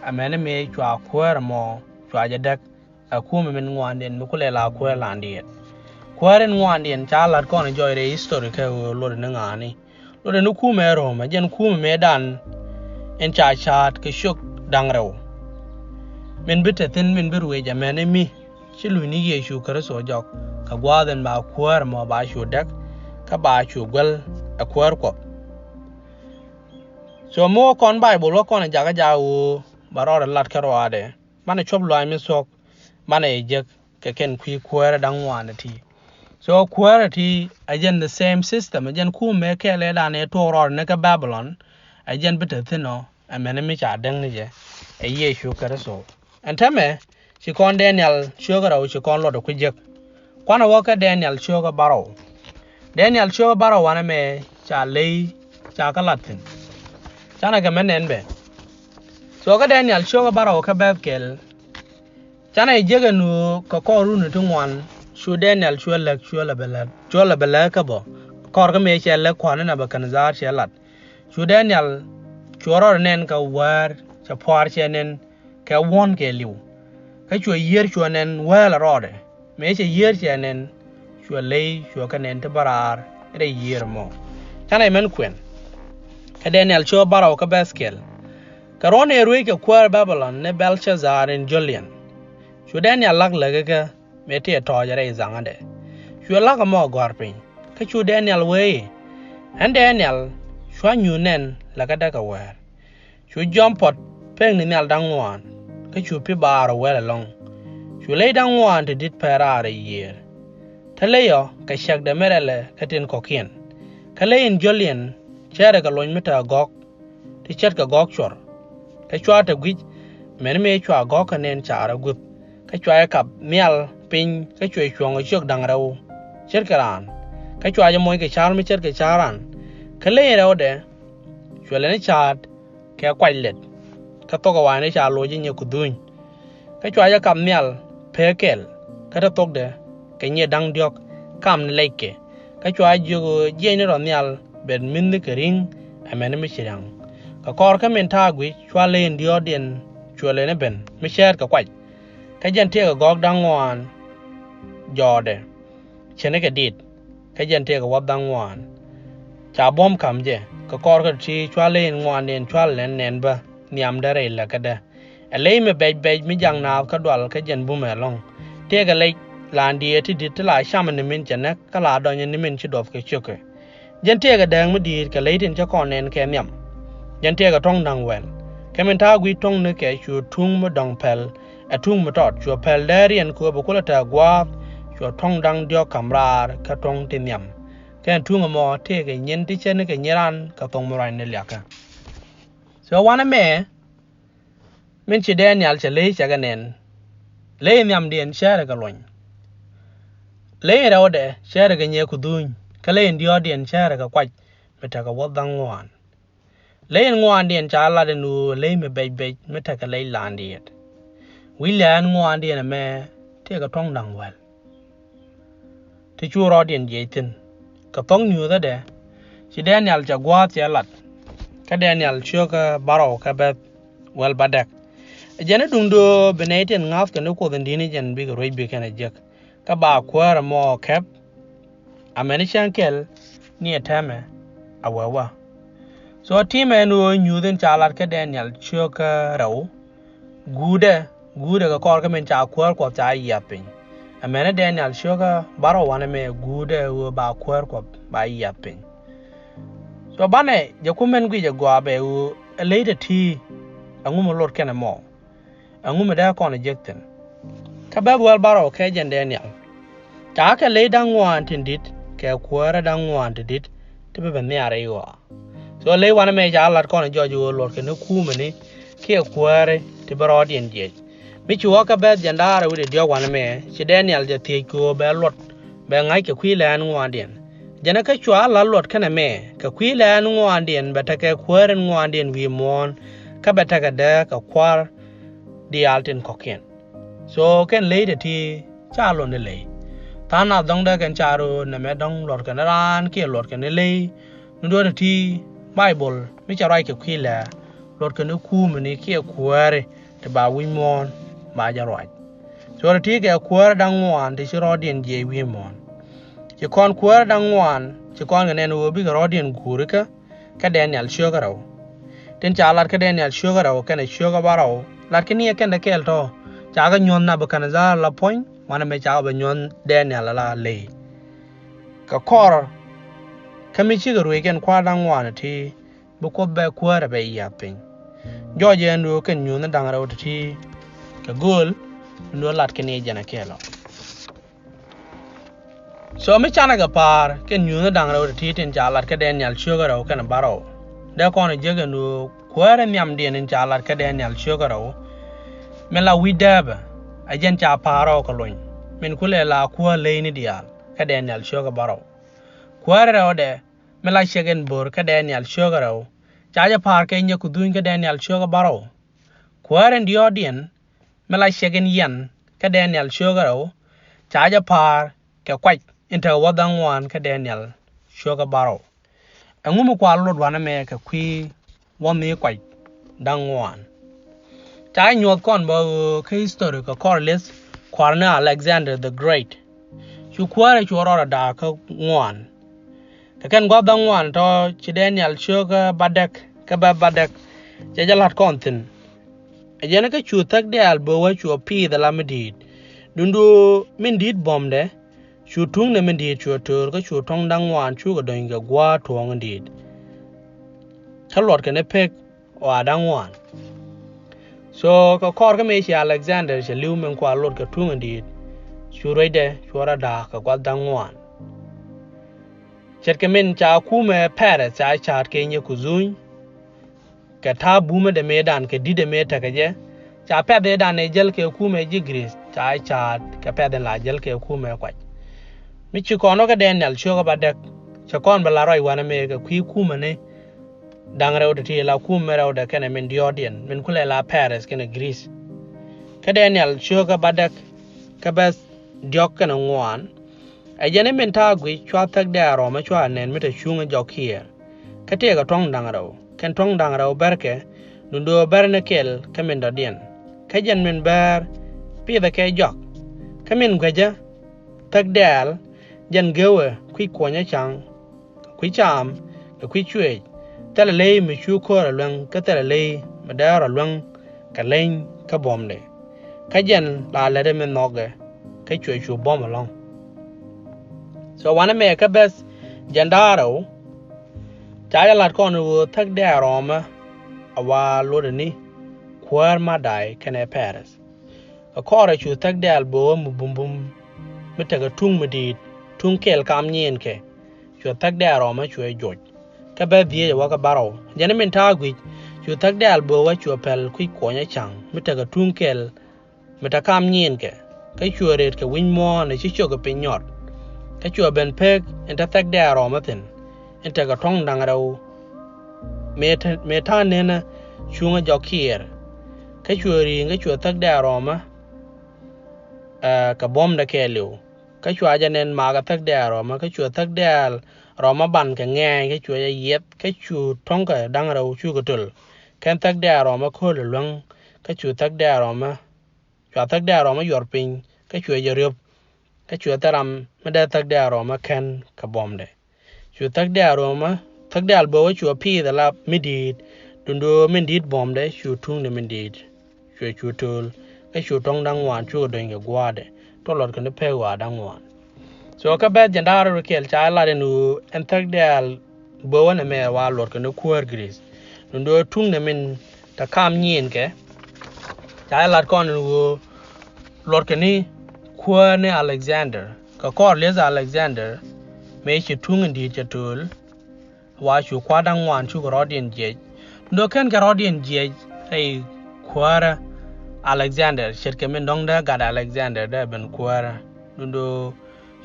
Amäni mëë cua kuäär ɛmɔ cua jɛ däk. Ɛ kumɛ min ŋuandiɛn mi kulɛ la kuäär landiɛn. Kuäär in ŋuandiɛn ca la̱t kɔn jɔɔc rɛy history kɛ ɣöö lot ni ŋa̱a̱ni. Lot ni kumɛ Rom ɛ jɛn kumɛ mëëdan in ca ca̱a̱t kɛ ciök da̱ŋ rɛw. Min bi te thi̱n min bi ruëëc amäni mi ci luc ni Yecu Kritho jɔk kɛ gua̱a̱th in ba kuäär ɛmɔ ba cu däk kä ba cu guäl ɛ kuäär Kuɔth. So mi wä kɔn Baibol wä kɔn ɛ jakä jakä ɣöö ba rɔɔdɛ lat kä ruaadɛ. Banɛ cuɔp luaac mi thuɔ̱k banɛ jek kɛ kɛn kui̱ kuäärä da̱ŋ ŋuan ɛ ti. So kuäärä ti ɛ jɛn the same system ɛ jɛn kumɛ kɛɛl ëëdan ëë tuɔɔk rɔɔdɛ ni kä Babilɔn. Ɛ jɛn bi te thi̱n ɔ amäni mi ca däŋ ni jɛ ɛ Yecu Kritho. Ɛn täämɛ ci kɔn Daniel ciökä rɛw ci kɔn luɔt ɛ kui̱ jek. Kuanɛ wä kä Daniel ciökä bärɔw. Daniel ciökä bärɔw wanɛ mɛ ca ley ca kä lat thi̱n. Canɛ kɛ mɛ nɛn bɛ. So kä Daniel ciökä bärɔw kä bɛth kɛl. Canɛ jek ɛn ɣöö kɛ kɔr run ti ŋuan cu Daniel cuɛ läk cuɛ lɛ bɛ lät cuɛ lɛ bɛ lät kä bä. Kɔr kä mëë cɛ läk kua̱r ni Nebukadnezar cɛ lat. Cu Daniel cuɛ rɔɔdɛ nɛn kɛ wäär cɛ pua̱a̱r cɛ nɛn kɛ wuɔ̱n kɛɛliw. Kä cuɛ yiër cuɛ nɛn wäl rɔɔdɛ. Mëë cɛ yiër cɛ nɛn cuɛ ley cuɛ kɛ nɛn ti bä raar rɛy yiër ɛmɔ. Canɛ mɛn kuɛn. Kä Daniel ciökä bärɔw kä bɛth kɛl. Kɛ ruɔ̱n ëë ruëëc kɛ kuäär Babilɔn ni Belshazzar in jɔliɛn. Cu Daniel la̱k läk kä mëë tëë tɔ̱ɔ̱c rɛy dhaŋädɛ. Cuɛ la̱k ɛmɔ gɔ̱a̱r piny kä cu Daniel wee i̱, ɛn Daniel, cua nyuuth nɛn läkädä kɛ wäär. Cu jɔm puɔ̱t pekni nhial da̱ŋ ŋuan kä cu pi̱ baar ɔ wäl ɛlɔ̱ŋ. Cu ley da̱ŋ ŋuan ti di̱t pɛr raar ɛ yiëër. Te ley ɔ kɛ cäkdɛ mi rɛlɛ kä tin kɔ̱kiɛn. Kä ley in jɔliɛn cärɛ kɛ lony mi te agɔ̱k ti ce̱tkɛ gɔ̱k cuɔr. Kä cua te gui̱c mɛn mëë cua gɔ̱k kä nɛn caarä guth. Kä cua jɛ kap nhial piny kä cuɛ cuɔ̱ŋ ɛ ciök da̱ŋ rɛw ce̱tkɛ raan. Kä cua jɛ moc kɛ ca̱r mi ce̱tkɛ ca̱r raan. Kä ley in rɛwdɛ cuɛ lɛ ni ca̱a̱t kɛ kuac lɛt. Kä thok ɛ wa̱a̱ni ca loc i̱ nyɛ ku dhuny. Kä cua jɛ kap nhial pek kɛl, kä te thokdɛ kɛ nyiɛ da̱ŋ diɔ̱k kam ni lɛckɛ. Kä cua jiök ɣöö jiɛcni rɔ nhial bet mi̱thni kɛ ri̱ŋ, amäni mi ci ria̱ŋ. Kɛ kɔr kä min ta̱a̱ guic, cua ley in diɔ̱ɔ̱kdiɛn cuɛ ley ni ben mi cäät kɛ kuac. Kä jɛn tëëkɛ gɔ̱ɔ̱k da̱ŋ ŋuan jɔɔdɛ, ce̱tnikɛ diit, kä jɛn tëëkɛ wuɔ̱th da̱ŋ ŋuan. Ca buɔ̱m ka̱m jɛ, kɛ kɔr kä ti̱ti̱ cua ley in ŋuandiɛn cua lɛn nɛn bä nhiamdä rɛy lätkädä. Ɛ ley mi bɛc bɛc mi jak naath kä dual kä jɛn bumɛ ɛlɔ̱ŋ. Tëëkɛ lɛc la̱a̱n diëë ti di̱t ti la cam ni min cɛ näk kä la dɔ̱ny ni min ci duɔth kɛ ciökɛ. Jɛn tëëkɛ dääk mi di̱i̱t kɛ ley tin cä kɔn nɛn kɛ nhiam. Jɛn tëëkɛ tuɔ̱ŋ da̱ŋ wäl. Kɛ min ta̱a̱ guic tuɔ̱ŋnikɛ cu tuŋ mi dɔ̱ŋ päl, ɛ tuŋ mi tɔt, cuɛ päl dääriɛn kɛ ɣöö bɛ kulɛ tɛ̈th gua̱a̱th, cuɛ tuɔ̱ŋ da̱ŋ diɔ̱k ka̱m raar kä tuɔ̱ŋ ti nhiam. Kɛn tuŋ ɛmɔ tëëkɛ nyin ti ce̱tnikɛ nyin raan kɛ thok mi ruacni liakä. So wanɛmɛ, min ci Daniɛl cɛ ley cɛ kɛ nɛn, ley in nhiamdiɛn cäärɛ kɛ luɔ̱ny. Ley in rɛwdɛ cäärɛ kɛ nyiɛ ku dhuny, kä ley in diɔ̱ɔ̱kdiɛn cäärɛ kɛ kuac mi tekɛ wuɔ̱th da̱ŋ ŋuan. Ley in ŋuandiɛn ca lat in ɣöö ley mi bɛc bɛc mi tekɛ lɛc la̱a̱n diëët. Wi̱i̱ lɛ̈ɛ̈n ŋuandiɛn ɛmɛ tëëkɛ tuɔ̱ŋ da̱ŋ wäl ti cu rɔɔdiɛn jiɛc thi̱n. Kɛ thok nyuuthädɛ, ci Daniɛl cɛ gua̱a̱th cɛ lat. Kä Daniɛl ciökä bärɔw kɛ bɛ̈th wäl bädäk. Ɛ jɛn i̱ duundɛ ɣöö bi nɛy tin ŋa̱thkɛ ni Kuoth in di̱t ni jɛn bikɛ ruec bi kɛn ɛ jek. Kä ba kuäär ɛmɔ kɛp, amäni cäŋ kɛl ni ɛ täämɛ a wee wä. So ti̱mɛ ɛn ɣöö nyuuth in ca lat kä Daniɛl ciökä rɛw, guutdɛ, guutdɛ kɛ kɔr kä min ca kuäär Kuɔth ca yiath piny. Amäni Daniɛl ciökä bärɔw wanɛmɛ guutdɛ ɣöö ba kuäär Kuɔth ba yiath piny. So banɛ jɛ ku min guic ɛ gɔaa bɛ ɣöö ɛ ley ti̱ti̱ ɛŋu mi lot kɛn ɛmɔ. Ɛŋu mi dee kɔn ɛ jek thi̱n. Kä bɛ̈th wäl bärɔw kɛ jɛn Daniɛl, ca kɛ ley da̱ŋ ŋuan tin di̱t kɛ kuäärä da̱ŋ ŋuan tin di̱t ti bi bɛ nhiar i̱ ɣɔaa. So ley wanɛmɛ ca lat kɔn ɛ jɔc ɣöö luɔtkɛ ni kuumɛni kiɛ kuääri ti bi rɔɔdiɛn jiɛc. Mi ci wä kä bɛ̈th jɛn da̱ŋ rɛw wi̱cdɛ diɔ̱k wanɛmɛ, ci Daniɛl jɛ thiec kɛ ɣöö bɛ luɔt, bɛ ŋa̱c kɛ kui̱ lɛ̈ɛ̈n ŋuandiɛn. Jɛn ɛ kä cua la̱t luɔt kɛnɛ mɛ, kɛ kui̱ lɛ̈ɛ̈n ŋuandiɛn bɛ tekɛ kuäär in ŋuandiɛn wi̱i̱ muɔ̱ɔ̱n, kä bɛ tekɛ dääk kɛ kua̱r diaal tin kɔ̱kiɛn. So kɛn ley ti̱ti̱ ca luɔt ni ley. Tha̱a̱ŋ nath dɔ̱ŋ dee kɛn ca rööt nɛmɛ dɔ̱ŋ luɔtkɛ ni raan kiɛ luɔtkɛ ni ley. Ni duɔ̱ɔ̱r ti̱ti̱ Baibol mi cɛ ruac kɛ kui̱ lɛ̈ɛ̈, luɔtkɛ ni kuumɛni kiɛ kuääri ti ba wi̱i̱ muɔ̱ɔ̱n ba jɛ ruac. So ti̱ti̱ kɛ kuäärä da̱ŋ ŋuan ti ci rɔɔdiɛn jiɛc wi̱i̱ muɔ̱ɔ̱n. Ci kɔn kuäärä da̱ŋ ŋuan, ci kɔn kɛ nɛn ɣöö bikɛ rɔɔdiɛn guurikä kä Daniɛl ciökä rɛw. Tin ca lat kä Daniɛl ciökä rɛw kɛnɛ ciökä bärɔw, lat kɛ ni ɛ kɛn dee kɛɛl tɔ̱, ca kɛ nyuɔ̱th Nɛbukadnɛzar la puɔ̱ny, wanɛmɛ ca kɛ bɛ nyuɔ̱th Daniɛl la ley. Kɛ kɔr kä mi cikɛ ruëëc kɛn kuäär da̱ŋ ŋuan ti̱ti̱, bi Kuoth bɛ kuäärɛ bɛ yiath piny. Jɔɔc ɛn duɔ̱ɔ̱r kɛn nyuuthni da̱ŋ rɛw ti̱ti̱ kɛ gööl, ɛn duɔ̱ɔ̱r lat kɛn i̱ jɛn ɛ kɛɛl ɔ. So mi canɛ kɛ pa̱a̱r kɛn nyuuthni da̱ŋ rɛw ti̱ti̱ tin ca lat kä Daniɛl ciökä rɛw kɛnɛ bärɔw. Dee kɔn ɛ jek ɛn duɔ̱ɔ̱r kuäärä nhiamdiɛn in ca lat kä Daniɛl ciökä rɛw. Min la wi̱c dääpä, ɛ jɛn ca pa̱a̱r rɛw kɛ lony. Min kulɛ la kuäär leyni diaal kä Daniɛl ciökä bärɔw. Kuäärä rɛwdɛ, mi la ciɛk in bo̱r kä Daniɛl ciökä rɛw, ca jɛ pa̱a̱r kɛ nyiɛ ku dhuny kä Daniɛl ciökä bärɔw. Kuäär in diɔ̱ɔ̱kdiɛn, mi la ciɛk in yian kä Daniɛl ciökä rɛw, ca jɛ pa̱a̱r kɛ kuac in tekɛ wuɔ̱th da̱ŋ ŋuan kä Daniɛl ciökä bärɔw. Ɛŋu mi kua luɔt wanɛmɛ kɛ kui̱ wuɔ̱thni kuac da̱ŋ ŋuan? Ca jɛ nyuɔ̱th kɔn bä ɣöö kä history kɛ kɔr li̱th kua̱r ni Alexander the Great. Cu kuäärɛ cu rɔɔdɛ da̱a̱k kä ŋuan. Kɛ kɛn gua̱th da̱ŋ ŋuan tɔ̱ ci Daniɛl ciökä bädäk kä bɛ̈th bädäk cɛ jɛ la̱t kɔn thi̱n. Ɛ jɛn kä cu thäk diaal bä wä cuɔ piith ala mi di̱i̱t. Duundu min di̱i̱t buɔ̱mdɛ, cu tuŋdɛ min di̱i̱t cuɔ töör kä cu tuɔ̱ŋ da̱ŋ ŋuan cukɛ dɔ̱ny kɛ gua̱a̱th tuɔ̱ɔ̱ŋ in di̱i̱t. Kä luɔtkɛ ni pek ɣɔaa da̱ŋ ŋuan. So kɛ kɔr kä mëë ci Alexander cɛ li̱w min kua luɔt kɛ tuŋ in di̱i̱t, cu ruecdɛ cuɔ rɔ da̱a̱k kɛ gua̱th da̱ŋ ŋuan. Ce̱tkɛ min ca kumɛ Pɛrɛth ca ca̱a̱t kɛ nyiɛ ku dhuny. Kɛ ta̱a̱ bumä dee mëëdan kɛ di̱t dee mëë tekɛ jɛ, ca pɛ̈th ëëdan ëë jäl kɛ kumɛ ji̱ Gri̱th ca ca̱a̱t kɛ pɛ̈th in la jäl kɛ kumɛ kuac. Mi ci kɔn wä kä Daniɛl ciökä bädäk, cɛ kɔn bɛ la ruac wanɛmɛ kɛ kui̱ kumɛni da̱ŋ rɛw ti̱ti̱ la kumɛ rɛwdɛ kɛnɛ min diɔ̱ɔ̱kdiɛn min kulɛ la Pɛrɛth kɛnɛ Gri̱th. Kä Daniɛl ciökä bädäk, kä bɛ̈th diɔ̱k kɛnɛ ŋuan. Ɛ jɛn i̱ min ta̱a̱ guic cua thäk dɛ̈ɛ̈l rɔmä cua nɛn mi te cuŋä jɔk kiɛɛr. Kä tëëkɛ tuɔ̱ŋ da̱ŋ rɛw kɛn tuɔ̱ŋ da̱ŋ rɛw bärkɛ, duundöö bär ni kɛl kä min dɔ̱diɛn. Kä jɛn min bäär pithɛ kɛ jɔak. Kä min guecä thäk dɛ̈ɛ̈l, jɛn gewɛ kui̱ kuɔnyä ca̱ŋ, kui̱ caam, kɛ kui̱ cuëëc, thilɛ ley mi cu ko̱r ɛ luäŋ kä thilɛ ley mi dɛɛr ɛ luäŋ kɛ leny kä buɔ̱mdɛ. Kä jɛn la lätdɛ mi nhɔkɛ kä cuɛ cu buɔ̱m ɛlɔ̱ŋ. So wanɛ mɛ kä bɛ̈th jɛn da̱a̱r rɛw, ca jɛ lat kɔn ɣöö thäk dɛ̈ɛ̈l rɔmä a wa luɔtdɛ ni kuäär Madai kɛnɛ Pɛrɛth. Kɛ kɔrɛ cu thäk dɛ̈ɛ̈l böwä mi bumbum mi tekɛ tuŋ mi di̱i̱t, tuŋ kɛl kam nyinkɛ. Cuɛ thäk dɛ̈ɛ̈l rɔmä cuɛ joc. Kä bɛ̈th dhieec ɛ wä kä bärɔw. Jɛn i̱ min ta̱a̱ guic cu thäk dɛ̈ɛ̈l böwä cuɛ pɛl kui̱ kuɔnyä ca̱ŋ mi tekɛ tuŋ kɛl mi te kam nyinkɛ. Kä cuɛ rëët kɛ wi̱c muɔ̱ɔ̱n ɛ ci ciök ɛ piny nyɔt. Kä cuɛ ben pek in te thäk dɛ̈ɛ̈l rɔmä thi̱n, in tekɛ tuɔ̱ŋ da̱ŋ rɛw mëë ta̱a̱ nenä cuŋä jɔk kiɛɛr. Kä cuɛ ri̱i̱ŋ kä cuɛ thäk dɛ̈ɛ̈l rɔmä kɛ buɔ̱mdɛ kɛɛliw. Kä cua jɛ nɛn makä thäk dɛ̈ɛ̈l rɔmä, kä cuɛ thäk dɛ̈ɛ̈l rɔmä ban kɛ ŋɛɛny, kä cuɛ jɛ yiɛth, kä cu tuɔ̱ŋkɛ da̱ŋ rɛw cukɛ töl. Kɛn thäk dɛ̈ɛ̈l rɔmä ko̱l ɛ luäŋ, kä cu thäk dɛ̈ɛ̈l rɔmä, cua thäk dɛ̈ɛ̈l rɔmä yuɔr piny, kä cuɛ jɛ riöp. Kä cuɛ thil ram mi dee thäk dɛ̈ɛ̈l rɔmä kɛn kɛ buɔ̱mdɛ. Cu thäk dɛ̈ɛ̈l rɔmä, thäk dɛ̈ɛ̈l böwä cuɛ piith ala mi di̱i̱t, duundöö min di̱i̱t buɔ̱mdɛ cu tuŋdɛ min di̱i̱t. Cuɛ cu töl, kä cu tuɔ̱ŋ da̱ŋ ŋuan cukɛ döny kɛ gua̱a̱dɛ, tuɔ luɔt kɛn pek wa da̱ŋ ŋuan. So kä bɛ̈th jɛn da̱a̱r rɛw kɛl ca lat ɛn ɣöö ɛn thäk dɛ̈ɛ̈l böwä nɛmɛ wa luɔt kɛn kuäär Greece. Duundöö tuŋdɛ min te kam nyinkɛ, ca lat kɔn ɛn ɣöö luɔt kɛn kuäär ni Alexander. Kɛ kɔr lieth Alexander mëë ci tuŋ in di̱i̱t cɛ töl, wa cu kua̱r da̱ŋ ŋuan cukɛ rɔ̱diɛn jiɛc. Duundöö kɛn kɛ rɔ̱diɛn jiɛc rɛy kuäärä Alexander, ce̱tkɛ min dɔ̱ŋ dee gat Alexander dee ben kuäärä. Duundöö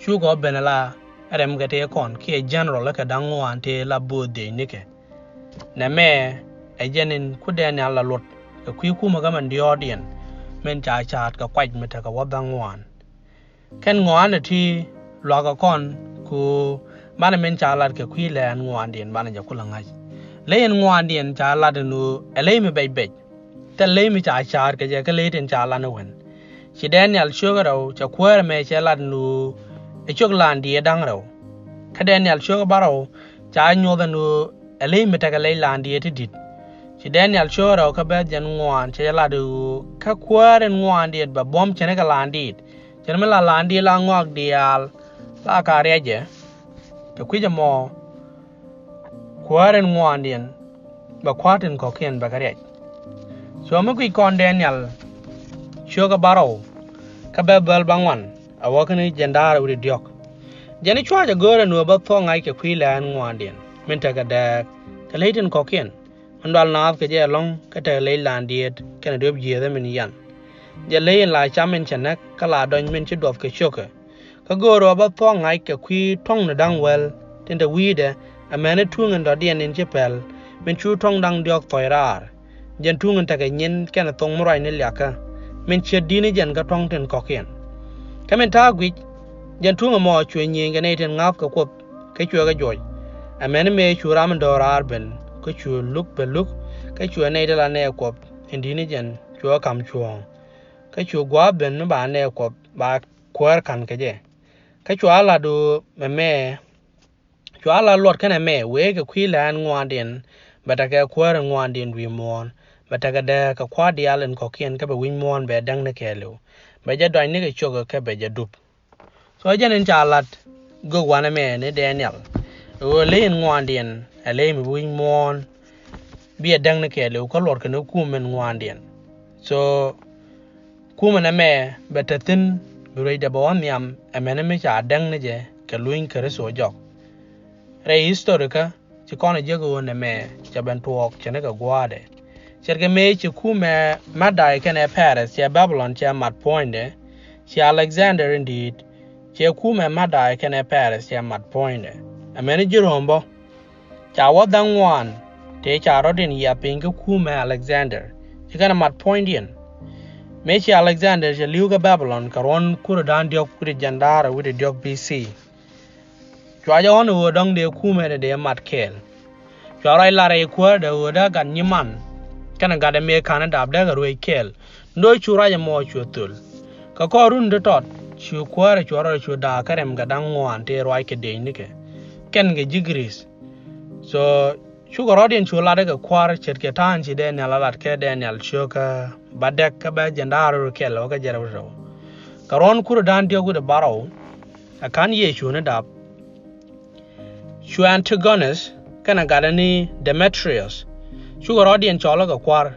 cukɛ ben ala rɛm kɛ tëë kɔn kiɛ general kɛ da̱ŋ ŋuan tëë la bo̱o̱th dhiecnikɛ. Nɛmɛ ɛ jɛn in ku Daniel la luɔt kɛ kui̱ kumä kä min diɔ̱ɔ̱kdiɛn min ca ca̱a̱t kɛ kuac mi tekɛ wä da̱ŋ ŋuan. Kɛn ŋɔaani ti luakä kɔn ku banɛ min ca lat kɛ kui̱ lɛɛn ŋuandiɛn banɛ jɛ kulɛ ŋa̱c. Ley in ŋuandiɛn ca lat in ɣöö ɛ ley mi bɛc bɛc. Thil ley mi ca ca̱a̱t kɛ jɛ kä ley tin ca lat ni wen. Ci Daniel cio̱kä rɛw cɛ kuäär ɛmɛ cɛ lat in ɣöö ɛ ciök la̱a̱n diëë da̱ŋ rɛw. Kä Daniel cio̱kä bärɔw ca nyuɔth in ɣöö ɛ ley mi tekɛ ley la̱a̱n diëë ti di̱t. Ci Daniel cio̱kä rɛw kä bɛ̈th jɛn ŋuan cɛ jɛ lat in ɣöö kä kuäär in ŋuandiɛn bɛ buɔ̱m ce̱tnikɛ la̱a̱n diit. Ce̱t mi la la̱a̱n diit la ŋɔak diaal la ka riacɛ. Kɛ kui̱c ɛmɔ kuäär in ŋuandiɛn bɛ kua̱r tin kɔ̱kiɛn bɛ kɛ riac. Cuɛ mi kui̱c kɔn Daniel cio̱kä bärɔw kä bɛ̈th bäl bäŋuan a wä kä ni jɛn da̱a̱r wi̱cdɛ diɔ̱k. Jɛn i̱ cua jɛ go̱o̱rɛ nuɔ̱ɔ̱r bä thuɔ̱k ŋa̱c kɛ kui̱ lɛ̈ɛ̈n ŋuandiɛn min tekɛ dääk kɛ ley tin kɔ̱kiɛn. Min dual naath kɛ jɛ ɛlɔ̱ŋ kä tekɛ ley la̱a̱n diet kɛnɛ duëëp jiëëthä min yan. Jɛ ley in la cam in cɛ näk kä la dɔny min ci duɔth kɛ ciökɛ. Kä göörä bä thuɔ̱k ŋa̱c kɛ kui̱ tuɔ̱ŋ ni da̱ŋ wäl tin te wi̱i̱dɛ, amäni tuŋ in dɔ̱diɛn in ci pɛl min cu tuɔ̱ŋ da̱ŋ diɔ̱k thɔc raar. Jɛn tuŋ in tekɛ nyin kɛnɛ thoŋ mi ruac ni liakä min ciet di̱t ni jɛn kä tuɔ̱ŋ tin kɔ̱kiɛn. Kä min ta̱a̱ guic, jɛn tuŋ ɛmɔ cuɛ nyieny kɛ nɛy tin ŋa̱th kɛ Kuoth kä cuɛ kɛ juɔc. Amäni mëë cu ram in do̱raar ben kä cu luk bɛ luk, kä cuɛ nɛy ti la nɛɛ Kuɔth in di̱t ni jɛn cuɛ kɛ ka̱m cuɔ̱ɔ̱ŋ. Kä cu gua̱a̱th ben mi ba nɛɛ Kuɔth ba kuäär ka̱n kɛ jɛ. Kä cua lat ɣöö mɛmɛ, cua lat luɔt kɛnɛ mɛ wëë kɛ kui̱ lɛ̈ɛ̈n ŋuandiɛn bɛ tekɛ kuäär in ŋuandiɛn wi̱i̱ muɔ̱ɔ̱n, bɛ tekɛ dääk kɛ kua̱r diaal in kɔ̱kiɛn kä bɛ wi̱c muɔ̱ɔ̱n bɛ däŋ ni kɛɛliw. Bɛ jɛ dɔac ni kɛ ciökɛ kä bɛ jɛ dup. So jɛn in ca lat gök wanɛ mɛ ni Daniel ɣöö ley in ŋuandiɛn ɛ ley mi bi wi̱c muɔ̱ɔ̱n bi ɛ däŋ ni kɛɛliw kä luɔt kɛn kum in ŋuandiɛn. So kumɛ nɛmɛ bɛ te thi̱n bi ruecdɛ bɛ wä nhiam ɛmɛni mi ca däŋ ni jɛ kɛ luny Kritho jɔk. Rɛy history kä ci kɔn a jiäk ɣöö nɛmɛ cɛ ben tuɔɔk cɛ ni kɛ gua̱a̱dɛ. Ce̱tkɛ mëë ci kumɛ Madai kɛnɛ Pɛrɛth cɛ Babilɔn cɛ mat puɔ̱nydɛ, ci Alexander in di̱i̱t cɛ kumɛ Madai kɛnɛ Pɛrɛth cɛ mat puɔ̱nydɛ. Amäni ji̱ ro̱o̱m bä ca wä dhaŋ ŋuan tëë ca rɔ̱t in yiath piny kä kumɛ Alexander ci kɛnɛ mat puɔ̱nydiɛn. Mëë ci Alexander cɛ li̱w kä Babilɔn kɛ ruɔ̱n kurɛ da̱a̱n diɔ̱k wi̱cdɛ jiɛn da̱ŋ rɛw wi̱cdɛ diɔ̱k B C, cua jɛ ɣɔ̱n ɛ ɣöö dɔ̱ŋ dee kumɛ dee mat kɛɛl. Cua ruac lar rɛy kuäär dee ɣöö dee gat nyiman kɛnɛ gat ɛ mëë ka̱n ɛ dap dee kɛ ruëëc kɛɛl. Ndo̱o̱c cu ruac ɛmɔ cuɛ thöl. Kɛ kɔr run ti tɔt cu kuäärɛ cuɛ rɔɔdɛ cu da̱a̱k kä rɛm kɛ da̱ŋ ŋuan tëë ruac kɛ dëëcnikɛ kɛn kɛ ji̱ Giriith. So cukɛ rɔ̱diɛn cu lat kɛ kua̱r ce̱tkɛ ta̱a̱n ci Daniel a lat kɛ Daniel cio̱kä bädäk kä bä jiɛn da̱ŋ rɛw kɛl wä kä jiɛn rɛw rɛw. Kɛ ruɔ̱n kurɛ da̱a̱n diɔ̱k wi̱cdɛ bärɔw ɛ ka̱n Yecu ni dap, cu Antigonus kɛnɛ gatdɛ ni Demetrius cukɛ rɔ̱diɛn cɔl kɛ kua̱r.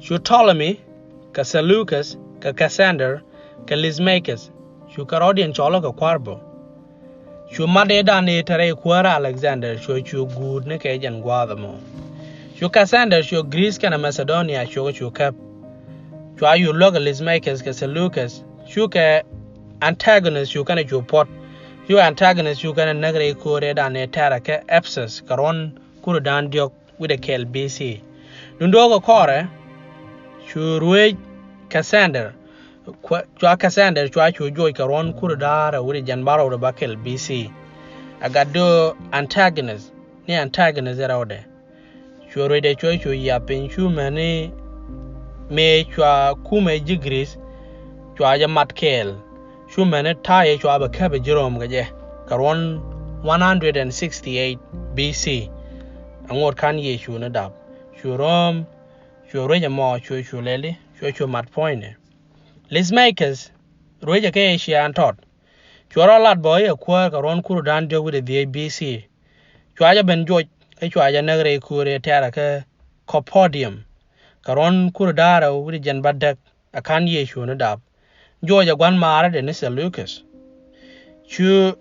Cu Ptolemy kɛ Seleucus kɛ Cassander kɛ Lysimachus cukɛ rɔ̱diɛn cɔl kɛ kua̱r bä. Cu mat ëëdan ëë te rɛy kuäärä Alexander cuɛ cu guut ni kɛ jɛn gua̱a̱th ɛmɔ. Cu Cassander cu Giriith kɛnɛ Macedonia cukɛ cu käp. Cua yul luäk kɛ Lysimachus kɛ Seleucus cukɛ Antigonus cu kɛnɛ cu puɔ̱t. Cu Antigonus cu kɛnɛ näk rɛy köör ëëdan ëë tɛ̈rɛ kä Ephesus kɛ ruɔ̱n kurɛ da̱a̱n diɔ̱k wi̱cdɛ kɛl B C. Duundɛ kɛ kɔrɛ cu ruëëc Cassander, cua Cassander cua cu juɔc kɛ ruɔ̱n kurɛ da̱a̱n rɛw wi̱cdɛ jiɛn bärɔw wi̱cdɛ bäkɛl B C. Ɛ gat döö Antigonus ni Antigonus rɛwdɛ. Cu ruëëcdɛ cuɛ cu yiap piny cu mäni mëë cua kumɛ ji̱ Giriith cua jɛ mat kɛɛl. Cu mäni ta̱yɛ cua bɛ käp ɛ ji̱ Rom kɛ jɛ kɛ ruɔ̱n one hundred and sixty-eight B C. Ɛŋot ka̱n Yecu ni dap cu Rom, cu ruëëc ɛmɔ cu cu lɛli cuɛ cu mat puɔ̱nydɛ. Lysimachus ruëëcɛ kä Asia ɛn tɔt. Cuɛ rɔ lat bä i̱ ɛ kuäär kɛ ruɔ̱n kurɛ da̱a̱n diɔ̱k wi̱cdɛ dhieec B C. Cua jɛ ben juɔc kä cua jɛ näk rɛy köör ëë tɛ̈rɛ kä Copodium kɛ ruɔ̱n kurɛ da̱a̱n rɛw wi̱cdɛ jiɛn bädäk ɛ ka̱n Yecu ni dap. Juɔcɛ gua̱n maarädɛ ni Seleucus. Cu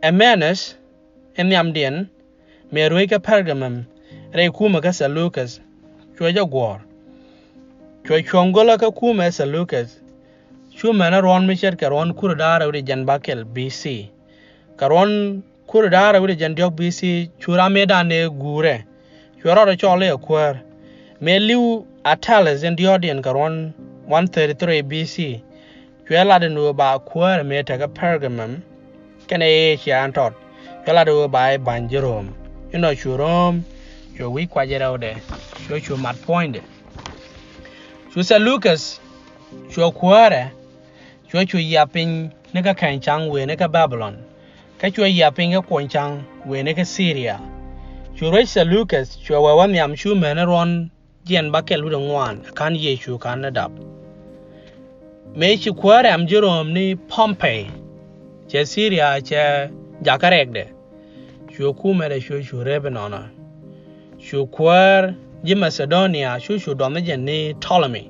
Hymenaeus in nhiamdiɛn mëë ruëëc kä Pergamum rɛy kumɛ kä Seleucus cuɛ jɛ guɔ̱ɔ̱r. Cuɛ cuɔ̱ŋ gölä kä kumɛ Seleucus. Cu mäni ruɔ̱n mi ce̱tkɛ ruɔ̱n kurɛ da̱a̱n rɛw wi̱cdɛ jiɛn bäkɛl B C. Kɛ ruɔ̱n kurɛ da̱a̱n rɛw wi̱cdɛ jiɛn diɔ̱k B C cu ram mëëdan ëë guurɛ cuɛ rɔɔdɛ cɔl i̱ ɛ kuäär. Mëë li̱w Attalus in diɔ̱ɔ̱kdiɛn kɛ ruɔ̱n one thirty-three B C cuɛ lat in ɣöö ba kuäärɛ mëë tekä Pergamum kɛnɛ Asia ɛn tɔt. Cuɛ lat in ɣöö ba i̱ ba̱ny ji̱ Rom inɔ cu Rom cuɛ wi̱c kuacɛ rɛwdɛ cuɛ cu mat puɔ̱nydɛ. Cu Seleucus cuɛ kuäärɛ cuɛ cu yiap piny ni kä kɛny caŋ wëë ni kä Babilɔn kä cuɛ yiap piny kä kuɔny caŋ wëë ni kä Siria. Cu ruëc Seleucus cuɛ wee wä nhiam cu mäni ruɔ̱n jiɛn bäkɛl wi̱cdɛ ŋuan ɛ ka̱n Yecu ka̱n ni dap. Mëë ci kuäär ɛm ji̱ Rom ni Pompey cɛ Siria cɛ jakä rɛkdɛ. Cu kumɛdɛ cu cu rep inɔnɔ. Cu kuäär ji̱ Macedonia cu cu duɔth ni jɛ ni Ptolemy.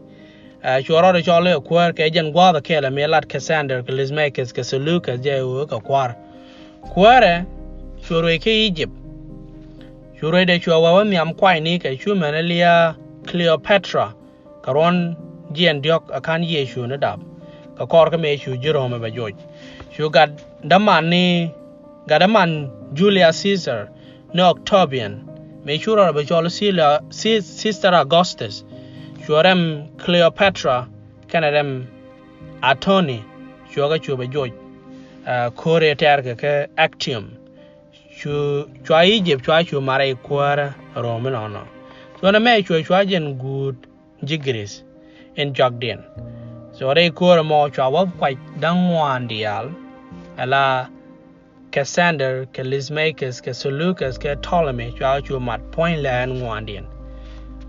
Ɛ, cu rɔɔdɛ cɔl i̱ ɛ kuäär kɛ jɛn gua̱a̱th ɛ kɛl ɛ mëë lat Cassander kɛ Lysimachus kɛ Seleucus jɛ ɣöö kɛ kua̱r. Kuäärɛ cu ruëc kä Egypt. Cu ruëcdɛ cuɛ wee wä nhiam kuayni kɛ cu mäni lia̱a̱ Cleopatra kɛ ruɔ̱n jiɛn diɔ̱k ɛ ka̱n Yecu ni dap. Kɛ kɔr kä mëë cu ji̱ Rom ɛ bɛ joc. Cu gat däman ni gat däman Julius Caesar ni Octavian mëë cu rɔɔdɛ bɛ cɔl Sila- Si- Sister Augustus. Cu rɛm Cleopatra kɛnɛ rɛm Antony cuɛ kä cu bɛ joc. Ɛ, ko̱r ëë tɛ̈rkɛ kä Actium. Cu cua Egypt cua cu mat rɛy kuäärä Rom inɔnɔ. Cuɔnɛ mɛ cuɛ cua jɛn guut ji̱ Giriith in jɔakdiɛn. So rɛy köör ɛmɔ cua wä kuac da̱ŋ ŋuan diaal. Ala Cassander kɛ Lysimachus kɛ Seleucus kɛ Ptolemy cua cu mat puɔ̱ny lɛɛn ŋuandiɛn.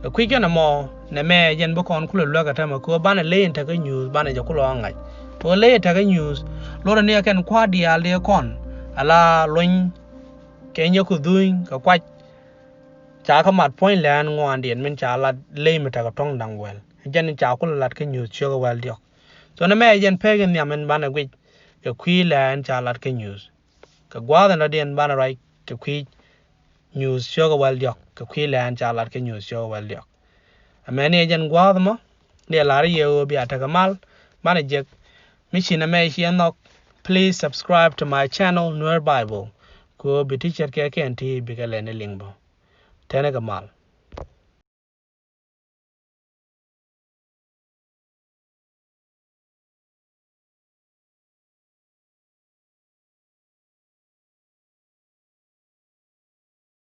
Kɛ kui̱ kɛn ɛmɔ nɛ mɛ jɛn bi kɔn kulɛ luäk ɛ tämɛ kɛ ɣöö banɛ ley in tekä nyuuth banɛ jɛ kulɛ ɣä ŋa̱c. Kɛ ɣöö ley in tekä nyuuth lotdɛ ni ɛ kɛn kua̱r diaal dee kɔn ala luny kɛ nyɛ ku dhuny kɛ kuac. Ca kɛ mat puɔ̱ny lɛɛn ŋuandiɛn min ca lat ley mi tekɛ tuɔ̱ŋ da̱ŋ wäl. Jɛn ca kulɛ lat kä nyuuth ciökä wäl diɔ̱k. So nɛ mɛ jɛn pek in nhiam in banɛ guic kɛ kui̱ lɛɛn ca lat kä nyuuth. Kɛ gua̱a̱th in dɔ̱diɛn banɛ ruac kɛ kui̱ nyuuth ciökä wäl diɔ̱k kɛ kui̱ lɛɛn ca lat kä nyuuth ciökä wäl diɔ̱k. Amäni ɛ jɛn gua̱a̱th mɔ ni ɛ la̱r yɛ ɣöö bia tekɛ mal banɛ jek. Mi ci nɛ mɛ ciɛ nhɔk, please subscribe to my channel Nuer Bible. Kɛ ɣöö bi ti ce̱tkɛ kɛn ti bikɛ lɛni liŋ bä. Tɛnikɛ mal.